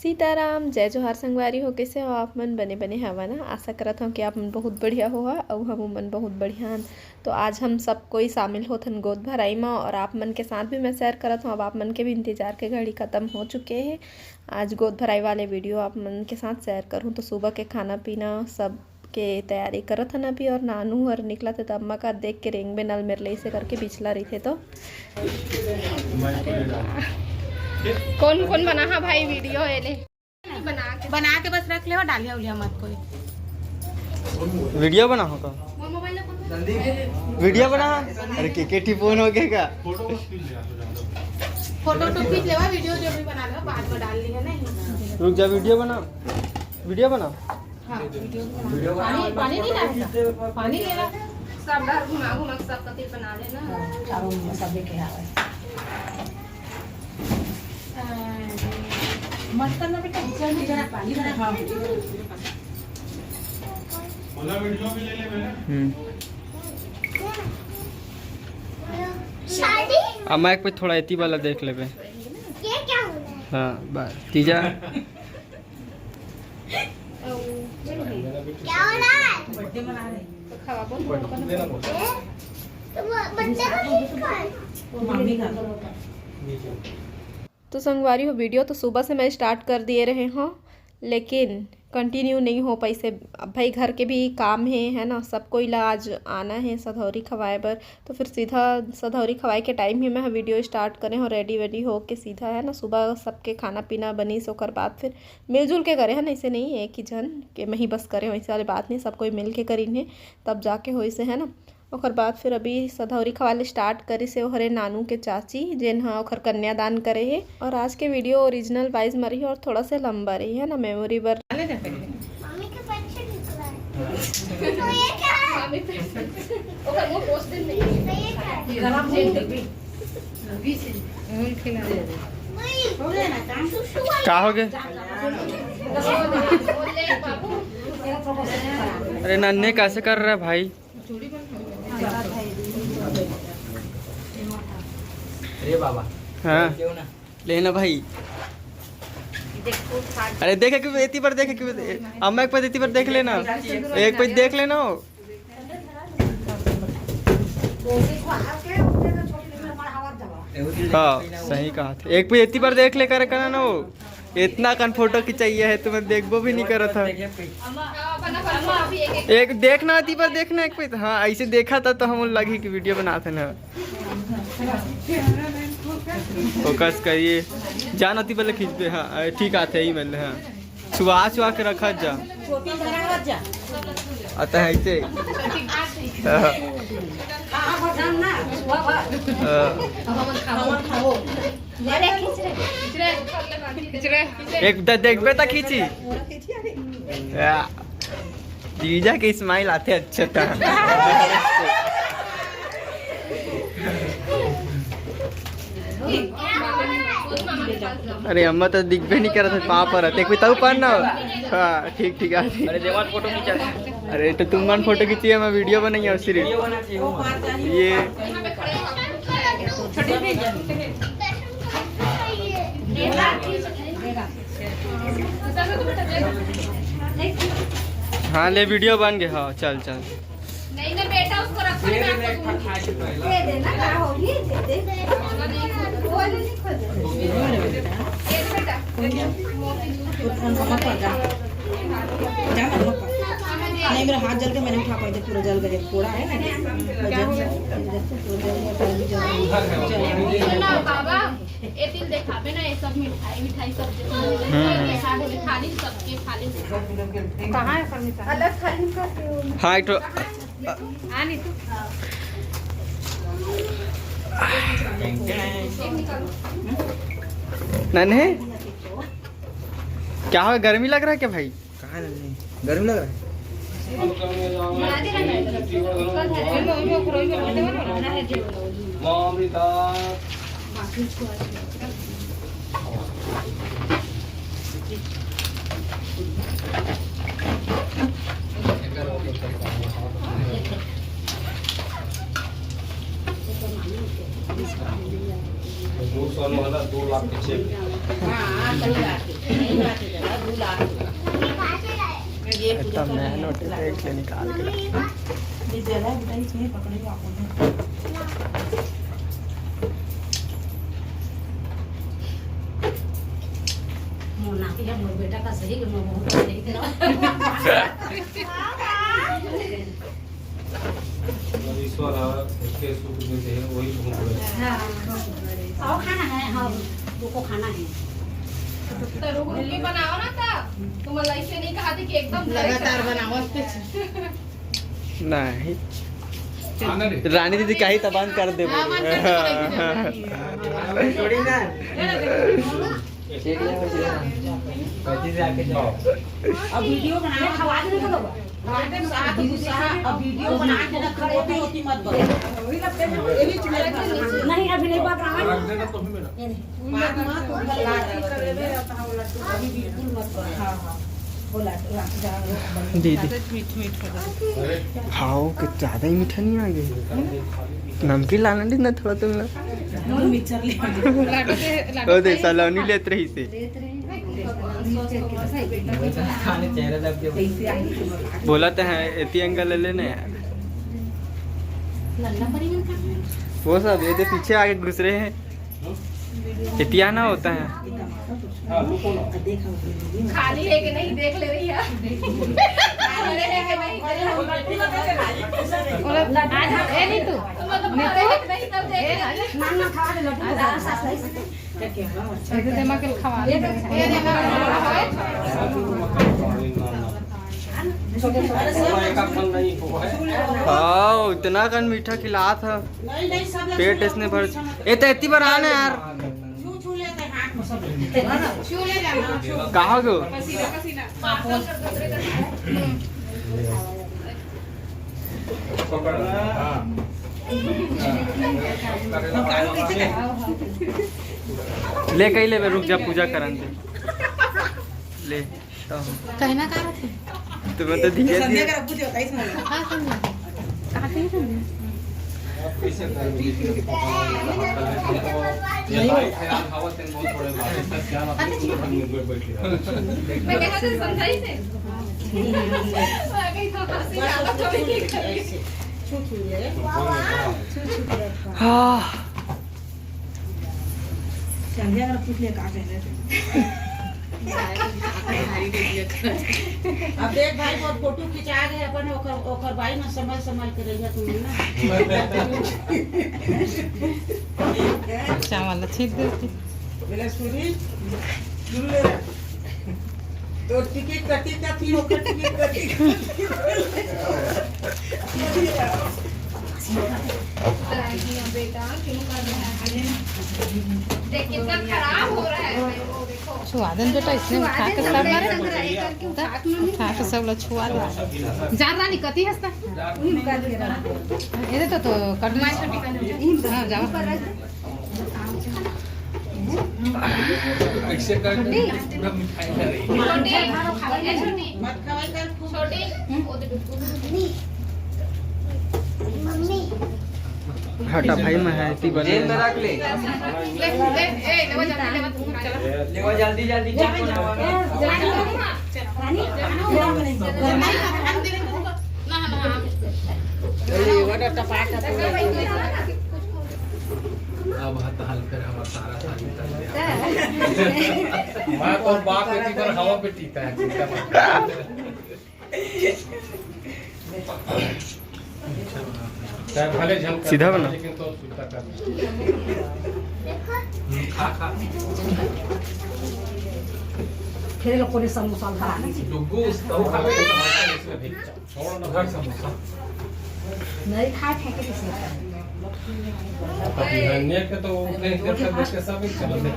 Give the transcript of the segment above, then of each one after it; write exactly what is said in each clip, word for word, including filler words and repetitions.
सीताराम, जय जोहार संगवारी हो, कइसे हो आप मन? बने बने हवा ना? आशा करत हव कि आप मन बहुत बढ़िया होहा अउ हमू मन बहुत बढ़िया हन। तो आज हम सब कोई शामिल होथन गोद भराई म, और आप मन के साथ भी मैं शेयर करत हूँ। अब आप मन के भी इंतजार के घड़ी खत्म हो चुके हे। आज गोद भराई वाले वीडियो आप मन के साथ शेयर करूँ। तो सुबह के खाना पीना सब के तैयारी करत हन अभी, और नानू हर निकलत हे त अम्मा का देख के रेंगबे नल मेर ले, इसे करके बिछला रहिथे तो। कोन कोन बनाहा भाई वीडियो एले? बना के बस रख ले, डालिया उलिया मत कोई। वीडियो बनाहा का? वीडियो बना। अरे के के ठी फोन हो गए का? फोटो वोटो खींच लेवा, वीडियो जो भी बना लेवा, बाद में डाल ली है ना। रुक जा, वीडियो बना, वीडियो बना। हाँ, वीडियो बना। पानी, पानी नहीं लाया? पानी ले ला। सब घर घुमा घुमा के सब कथी बना लेना। चारों मुंह सब लेके आ रहे। मत करना बेटा, इधर नहीं, इधर आ, इधर आ। हाँ। हम्म। अब मैं एक पे थोड़ा एती वाला देख लेबे। ये क्या हो रहा है? हाँ, बस तीजा। क्या हो रहा है? बर्थडे मना रहे हैं। तो वो बर्थडे का केक कहाँ है? वो मामी का। तो संगवारी हो, वीडियो तो सुबह से मैं स्टार्ट कर दिए रहे हों, लेकिन कंटिन्यू नहीं हो पाइसे। अब भाई घर के भी काम हे, है ना, सब कोई ला आज आना हे सधौरी खवाए बर। तो फिर सीधा सधौरी खवाए के टाइम ही मैं वीडियो स्टार्ट करे हों, रेडी वेडी हो के सीधा, है ना, सुबह सबके खाना पीना बनिस, ओकर बाद फिर मिलजुल के करे हन, ऐसे नहीं है कि एक ही झन के मैं ही बस करे हों, ऐसे वाली बात नहीं, सब कोई मिल के करिन हे, तब जाके होइसे, है ना। ओकर बाद फिर अभी सधौरी खवाले स्टार्ट करिस हे ओहरे नानू के चाची, जेन ह ओखर कन्यादान करे हे। और आज के वीडियो ओरिजिनल वॉइस म रही और थोड़ा सा लंबा रही, है ना, मेमोरी बर। मम्मी के पैर से निकला है। तो ये क्या है? ओकर मुंह पोंछ दे नहीं। तो ये क्या है? गरम हो गई। वही। हो गया ना काम? सुसु वाला। का हो गए? अरे नन्हे, कैसे कर रहा है भाई? अरे बाबा, हाँ। क्यों ना? लेना भाई। अरे देखे कि एती पर देखे कि अम्मा एक पर एती पर देख लेना, एक पर देख लेना हो। हाँ, सही कहा थे। एक पर एती पर देख ले करे करना हो। इतना कन फोटो खिंचाइया है, तुम्हें देखबो भी नहीं करत है। एक देखना आती पर देखना एक पे, हाँ, ऐसे देखा था तो हम लगी कि वीडियो बनाते ना। फोकस करिए, जान आती पहले खींचते, हाँ, अरे ठीक आते ही मैंने, हाँ, छुआ छुआ के रखा जा। आता है ऐसे। हाँ, हाँ, हाँ, हाँ, हाँ। अरे खींच रहे, खींच रहे, खींच रहे। एक द-, देखबे त खींची। या। जीजा के स्माइल आते अच्छे था। अरे अम्मा तो दिखबे नहीं करत है, पाँव पर रहते, कोई तऊ पर ना हो। हाँ, ठीक, ठीक है। अरे जवान फोटो खींचा। अरे तो तुम मन फोटो खींचिए, मैं वीडियो बनाइए और सिर्फ वीडियो बना चाहिए। ये हाँ, ले वीडियो बन गए। हाँ, चल, चल। नहीं, नहीं बेटा, उसको रखो, मैं आपको दूंगी। दे देना, क्या होगी? दे दे। वो वाली नहीं खोल। दे दे बेटा। नहीं, मेरा हाथ जल के मैंने उठा पाई, जब पूरा जल गया, फोड़ा है ना, जब, जब पूरा जल गया, जल गया। सुनो, बाबा, ये तिल देखाबे ना, ये सब मिठाई, मिठाई सब दे दो। हम्म। ये खा ले, खा ले, सबके खा ले। कहाँ है फर्नीचर? अलग थाली में खाते हो। हाँ, एक ठो। आ, नहीं तू। नन्हे, क्या हो, गर्मी लग रहा है क्या भाई? कहाँ है नन्हे? गर्मी लग रहा है? दो सौ वाला दो लाख के चेक। हाँ, हाँ, सही बात है। सही बात इतना मेहनत है, देख ले निकाल के। मोर नाती है, मोर बेटा का सही, मोर बहुत सही तेरा। ईश्वर है, उसके सुख देते हैं, वही बहुत बड़े। हाँ, और खाना है, हाँ, तुमको खाना है। तो रुक रुक के बनाओ ना, तब तुम ऐसे नहीं कहा थी कि एकदम लगातार बनाओ। नहीं। रानी दीदी कहीं तो बंद कर दे। अब वीडियो बना, खवा दे तो। साथ गुस्सा, अब वीडियो बना के रख, रोती रोती मत बोलो। नहीं, अभी नहीं बात रहा। अभी बिल्कुल मत करो। हाँ, हाँ। बोला, दीदी। मीठ मीठ हो जाए। हाँ, कुछ ज्यादा ही मीठा नहीं आ गया? नमकीन लाना नहीं ना थोड़ा तुम लोग। मिक्सचर ले। ओ दे, सलोनी लेत रही से। बोला तो है, एती अंकल ले लेना यार। वो सब ये तो पीछे आके घुस रहे हैं। इतिया ना होता है। खाली है कि नहीं, देख ले रही है। खाली है कि नहीं, देख ले। बोला, आज हम, ए, नहीं तू। मतलब, खाली है कि नहीं, तब देख ले। ना, ना, खा ले, लड्डू खा ले। ये तो दिमाग के खावा। हाँ, इतना कन मीठा खिलात है। पेट इसने भर। ए, तो इतनी बार आना यार। छू, छू लेते हैं हाथ में सब। छू ले जाना। कहाँ गो? पसीना, पसीना। ले, कहीं लेबे, रुक जा, पूजा करन दे। ले। कहना का रथे? तुम्हें तो धीरे धीरे। संध्या का रखू जो बताइस ना। हाँ, संध्या। कहाँ गई संध्या? मैं कहा था समझाई से। आ गई तो हंसी ज्यादा थोड़ी निकल गई। हाँ। संध्या अगर पूछ ले का कहले थे। अब देख भाई, वो फोटो खिंचा गए अपन, ओकर, ओकर भाई ना संभल संभल के रहिया तू ना। अच्छा वाला छीट देती। बोला, "सुरी, सुन ले रे।" तो टिकट कटी का थी, ओकर टिकट कटी का थी। बेटा, क्यों कर रहा है? देख, कितना खराब हो रहा है। छुआ देन बेटा, इसने उठा के सब मारे। उठा के सब लोग छुआ दे। जा रानी, कती हंसता? ये तो, तो कट। हाँ, जाओ। ऐसे कर पूरा मिठाई खा रही है। मत खवाई कर। छोटी। हटा भाई, मैं हैप्पी बर्थडे। जेब में रख ले। ले, ले, ए, लेवा जल्दी, लेवा, चला। लेवा जल्दी, जल्दी, जेब में रख। रानी, रानी, रानी, रानी। ना, ना, ना। ए, वो तो टपाटा। अब हत हाल कर हमारा सारा साल निकल गया। माँ तो बाप के जीवन हवा पे टीका है, चिंता मत कर। चाहे भले झमका, सीधा बना। लेकिन तो सुनता कर। खा, खा। फिर लोग को समोसा खा। डुग्गू, उसका वो खा ले, उसका भी। छोड़ ना भाई समोसा। नहीं खाए, फेंके किसी ने। अब बिहानिया के तो उतने देर तक देख के सब एक चलो देख।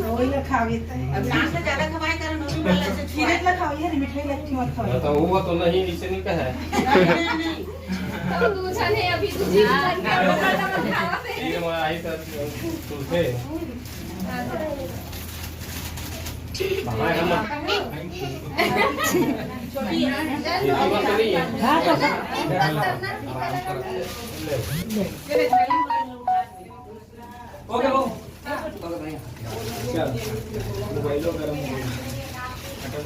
वही ना खावे तो। अब नाश्ता ज्यादा खवाए कारण वही वाला से खीरे ना खाओ, ये मिठाई लगती मत खाओ। तो वो तो नहीं, इसे नहीं कहा है। नहीं, नहीं, नहीं। तो तू जाने अभी तू जी खावा। ठीक है, मैं आई तो तुझे।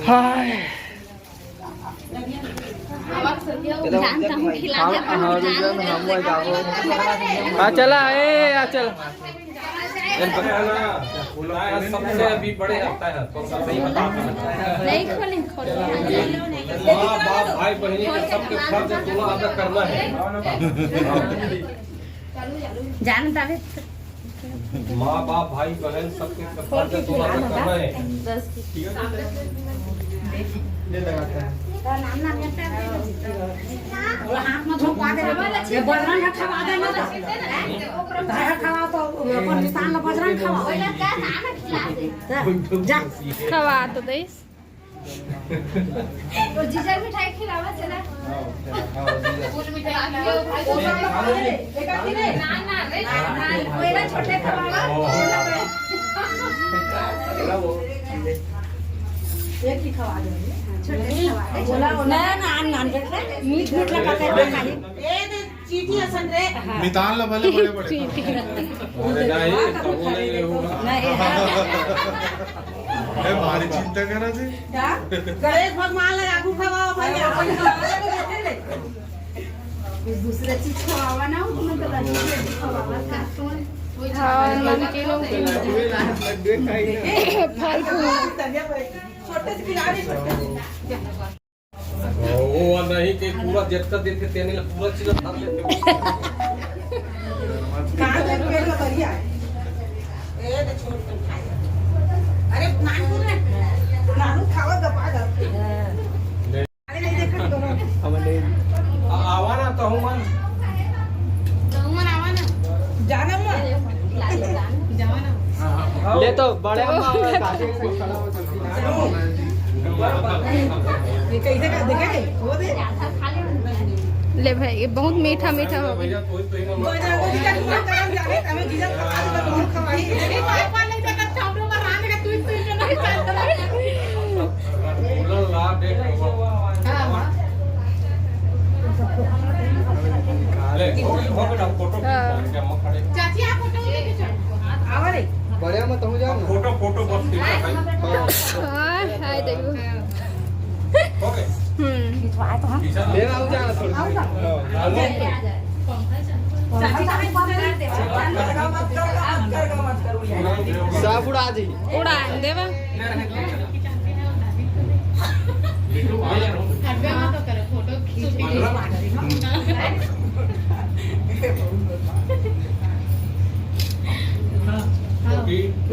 हाय। जानता हूँ, खिला हम, दे, हम, हम, हम, हम जाबो। आ, चला, ए, आ, चल। सबसे अभी बड़े लगता है, तो सही बता। नहीं, खोले, खोले। माँ, बाप, भाई, बहनी के सबके फर्ज है, तोला अदा करना है। जान दावे। माँ, बाप, भाई, बहन, सबके फर्ज है, तोला अदा करना है। ठीक है? ये लगाता है। हाथ में झोंका दे, ये बजरंग का खवा दे ना तो। धारा खवा तो अपन निशान ला बजरंग खवा। जा। खवा तो दे। तो जीजा मिठाई खिलावा चला। फूल मिठाई खिलावा। ना, ना, रे, ना, ना, कोई ना छोटे खवावा। एक ही खवा दे। छोटे खवा दे। बोला, बोला। ना, ना, ना, ना, मीठ, मीठ लगा के खाई। ए, दे, चीटी असन रे। मितान ला भले बड़े बड़े। अरे नहीं, कबो नहीं होगा। नहीं। ए, भारी चिंता करा थे। का? गणेश भगवान ला आगू खवाओ भैया। कुछ दूसरा चीज खवावा ना हो, तुम तो लड्डू, लड्डू खवावा का। हाँ, नमकीन, नमकीन। फल फूल। छोटे से खिला रही, छोटे से। वो नहीं कि पूरा जितना देते तेने ला पूरा चीज धर लेते। कहाँ से पेड़ का बढ़िया है? ए, तो छोड़ तुम खाए। अरे, नानू रे, नानू खावा दबा दे। अरे, नहीं देखा दोनों। आ-, आवा ना तो हूँ मन। तो हूँ मन आवा ना। जाना मन। जावा ना। ले तो बड़े अम्मा और दादी को खड़ा हो जाओ। ये कैसे का देखे? वो दे। ले भाई, ये बहुत मीठा मीठा हो गया। ले, हो गया, हो गया, फोटो खींच ले, हम खड़े। चाची, आप फोटो लेके चलो। आवा रे। बढ़िया मत हो जाओ ना। फोटो, फोटो बस खींचो भाई। हाँ, हाय देखो। हो गए? हम्म। खींचवाए तो हम। खींचा। ले आओ जाना थोड़ा। आओ ना। हाँ, लो। चाची, साफ उड़ा दी। उड़ा देवा।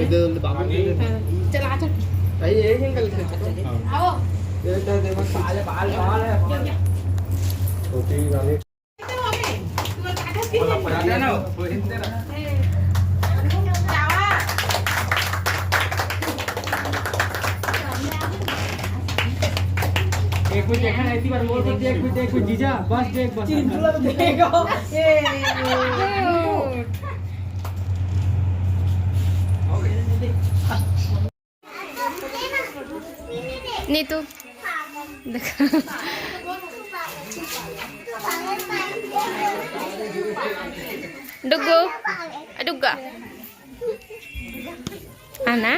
इधर बाबू के इधर। चला, चल। भाई, एक एंगल से। आओ। ये तो देखो, सारे बाल, बाल है। छोटी वाली। एक कुछ देखा ना, इसी बार मोर को देख, कुछ देख, कुछ जीजा, बस देख, बस। चिंटू अब देखो। ए। नीतू, देख। डुग्गू, डुग्गा। आना?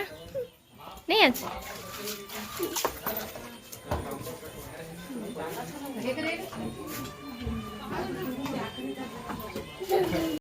नहीं आज?